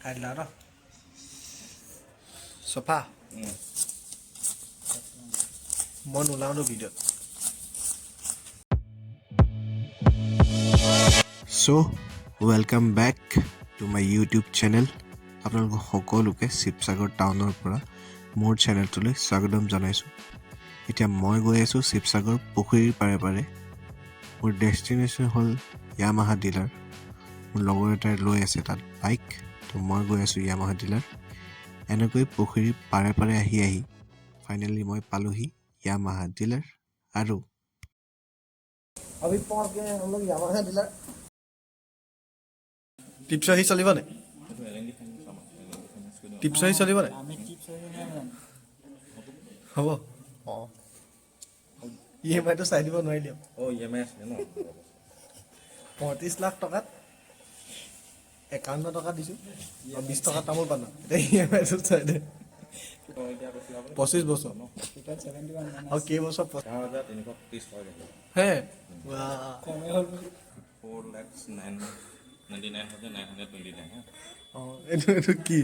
খাই দিলা ন চফা। মই নোলাওঁ ন ভিডিঅ'ত। So welcome back to my YouTube channel. আপোনালোক সকলোকে শিৱসাগৰ টাউনৰ পৰা মোৰ চেনেলটোলৈ স্বাগতম জনাইছোঁ। এতিয়া মই গৈ আছোঁ শিৱসাগৰ পুখুৰীৰ পাৰে পাৰে। মোৰ ডেষ্টিনেশ্যন হ'ল য়ামাহা ডিলাৰ। মোৰ লগৰ এটাই লৈ আছে তাত বাইক, তো মই গৈ আছোঁ য়ামাহা ডিলাৰ। এনেকৈ পুখুৰীৰ পাৰে পাৰে আহি আহি ফাইনেলি মই পালোহি য়ামাহা ডিলাৰ আৰু अभी पहुंच गए हैं हम लोग यामाहा डीलर। টিপছ আহি চলিব নে? টিপছ আহি চলিব নে? হ'ব। অঁ, ইএমআইটো চাই দিব নোৱাৰিলি? অঁ, ইএমআই আছিলে ন? 35 লাখ টকাত 51 টকা দিছোঁ আৰু 20 টকা তামোল পাণ। এতিয়া ইএমআইটো চাই দে। এতিয়া কৈছিলে আপুনি? 25 বছৰ আৰু কেইবছৰ? 11,330 টকা গৈছে। হে। 4,99,999 হা। অঁ, এইটো কি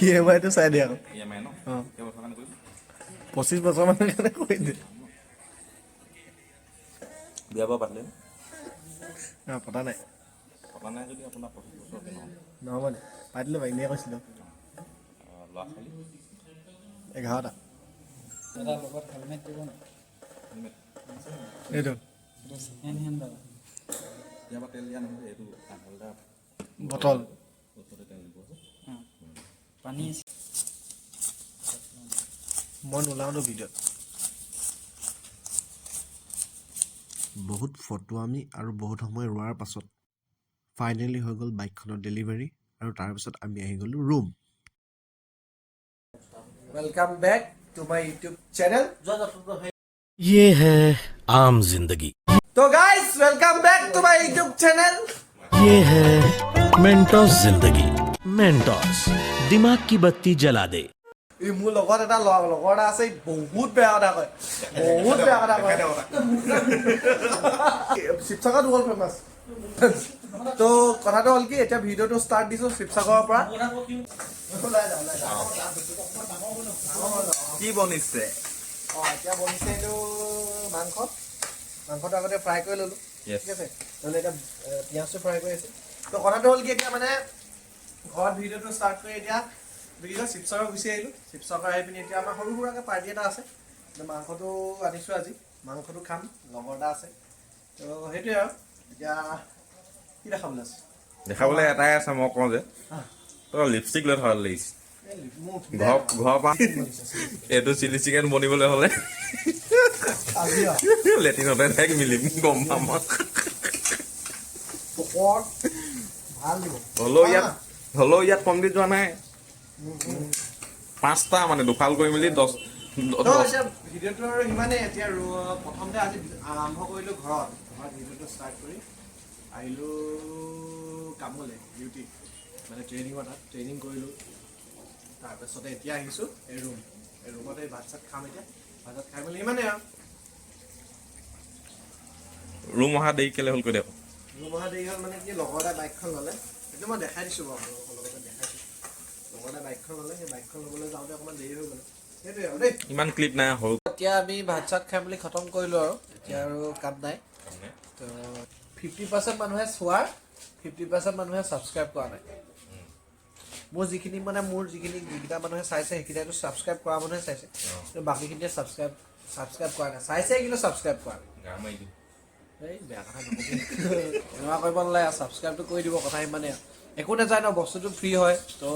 ইএমআইটো চাই দে আকৌ। ইএমআই ন? অঁ। কেইবছৰ কাৰণে কৰিম? 25 বছৰমানৰ কাৰণে কৰি দে। বিয়া বাৰু পাতিলে? অঁ, পতা নাই। পতা নাই যদি আপোনাৰ 25 বছৰকৈ নহ'ব। নহ'ব নে? পাতিলোঁ বাৰু, এনেই কৈছিলোঁ। ল'ৰা ছোৱালী? 11টা। দাদা, লগত হেলমেট দিব নাই? হেলমেট? এইটো। এইটো ছেকেণ্ড হেণ্ড দাদা। ইয়াৰ পৰা তেল দিয়া নহয়, এইটো আঢ়ৈটা। বটল। ওচৰতে তেল দিব আছে। অঁ, পানী আছে। মই নোলাওঁ ন ভিডিঅ'ত। বহুত ফটোৱামি আৰু বহুত সময় ৰোৱাৰ পাছত ফাইনেলি হৈ গ'ল বাইকখনৰ ডেলিভাৰী আৰু তাৰপিছত আমি আহি গ'লোঁ room. Welcome back to my YouTube channel. ये है आम जिंदगी। তো guys, welcome back to my YouTube channel. ये है मेंटोस जिंदगी। मेंटोस, दिमाग की बत्ती जला दे। এই মোৰ লগত এটা লগৰ এটা আছে, ই বহুত বেয়া কথা কয়, বহুত বেয়া কথা কয়। শিৱসাগৰত ৱৰ্ল্ড ফেমাছ। তো কথাটো হ'ল কি, এতিয়া ভিডিঅ'টো ষ্টাৰ্ট দিছোঁ শিৱসাগৰৰ পৰা। ওলাই যা, ওলাই যা। কি বনিছে? অঁ, এতিয়া বনিছে এইটো মাংস। মাংসটো আগতে ফ্ৰাই কৰি ল'লোঁ। ঠিক আছে, নহ'লে এতিয়া পিঁয়াজটো ফ্ৰাই কৰি আছে। তো কথাটো হ'ল কি, এতিয়া মানে ঘৰত ভিডিঅ'টো ষ্টাৰ্ট কৰি এতিয়া কি কয়, শিৱসাগৰ গুচি আহিলোঁ। শিৱসাগৰ আহি পিনি এতিয়া আমাৰ সৰু সুৰাকৈ পাৰ্টি এটা আছে। তো মাংসটো আনিছোঁ, আজি মাংসটো খাম। লগৰ এটা আছে। তো সেইটোৱে আৰু এতিয়া কি দেখাবলৈ আছে? দেখাবলৈ এটাই আছে, মই কওঁ যে তই লিপষ্টিক লৈ থকা লাগিছে। এই মোৰ ঘৰৰ পৰা এইটো চিলি চিকেন বনিবলৈ হ'লে আজি আৰু লেট্ৰিনতে ডাইৰেক্ট মিলিম, গম পাম মই। পকত ভাল দিব। হ'লেও ইয়াত কমপ্লিট যোৱা নাই। পাঁচটা মানে দুফাল কৰি মেলি দহ। তো দহ। এতিয়া ভিডিঅ'টো আৰু সিমানেই। এতিয়া প্ৰথমতে আজি আৰম্ভ কৰিলোঁ ঘৰত। ঘৰত ভিডিঅ'টো ষ্টাৰ্ট কৰি আহিলোঁ কামলৈ, ডিউটি মানে ট্ৰেইনিঙৰ তাত ট্ৰেইনিং কৰিলোঁ। তাৰপিছতে এতিয়া আহিছোঁ এই ৰুমতে ভাত চাত খাম। এতিয়া ভাত চাত খাই মেলি ইমানেই আৰু। ৰুম অহা দেৰি কেলে হ'ল কৈ দে আকৌ। ৰুম অহা দেৰি হ'ল মানে কি, লগৰ এটা বাইকখন ল'লে। সেইটো মই দেখাই দিছোঁ বাৰু, আপোনালোকৰ লগতে দেখাইছোঁ। লগৰ এটা বাইকখন ল'লে, সেই বাইকখন ল'বলৈ যাওঁতে অকণমান দেৰি হৈ গ'ল। সেইটোৱে আৰু দেই। ইমান ক্লিপ নাই সৰু। এতিয়া আমি ভাত চাত খাই মেলি খতম কৰিলোঁ আৰু এতিয়া আৰু কাম নাই। তো 50% মানুহে চোৱাৰ, 50% মানুহে ছাবস্ক্ৰাইব কৰা নাই। মোৰ যিখিনি যিকেইটা মানুহে চাইছে, সেইকেইটাইতো ছাবস্ক্ৰাইব কৰা মানুহে চাইছে। কিন্তু বাকীখিনিয়ে ছাবস্ক্ৰাইব কৰা নাই। চাইছে কিন্তু ছাবস্ক্ৰাইব কৰা নাই। গা মাৰি দিওঁ। এই বেয়া কথা নকবি, এনেকুৱা কৰিব নালাগে। ছাবস্ক্ৰাইবটো কৰি দিব, কথা ইমানেই আৰু। একো নাযায় ন, বস্তুটো ফ্ৰী হয়। তো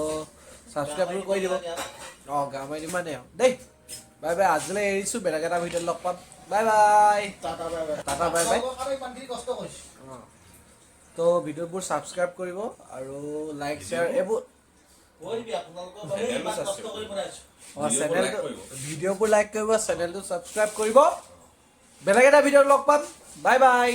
ছাবস্ক্ৰাইবটো কৰি দিব। অঁ, গা মাৰি ইমানেই আৰু দেই। বাই বাই, আজিলৈ এৰিছোঁ। বেলেগ এটা ভিডিঅ'ত লগ পাম। Bye bye, tata, bye bye. অঁ, তো ভিডিঅ'বোৰ ছাবস্ক্ৰাইব কৰিব আৰু লাইক, শ্বেয়াৰ এইবোৰ। অঁ, চেনেলটো, ভিডিঅ'বোৰ লাইক কৰিব, চেনেলটো ছাবস্ক্ৰাইব কৰিব। বেলেগ এটা ভিডিঅ'ত লগ পাম। Bye bye.